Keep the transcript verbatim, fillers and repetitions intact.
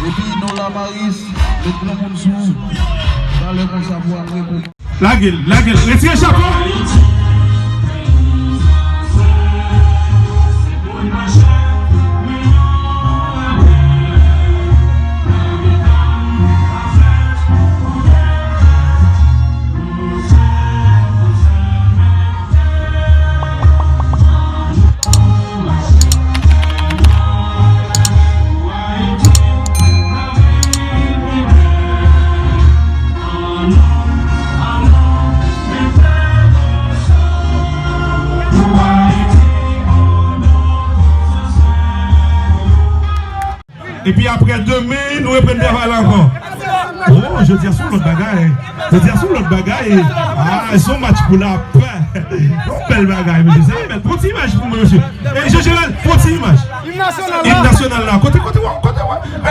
Epi non Lamaris, met granmoun sou ou. Talè konsa pou apre pou. Lage l, lage l, retire chapo. Epi apre demen, nou reprann travay la ankò. Oh, jodi a se yon lòt bagay. Jodi a se yon lòt bagay. Ah, se yon match pou lapè. Yon bèl bagay, mesye. Sa bèl. Pran ti imaj pou mwen, mesye. E, Jean Gérald, pran ti imaj. Im nasyonal la. Im nasyonal la. Kote, kote, kote, kote.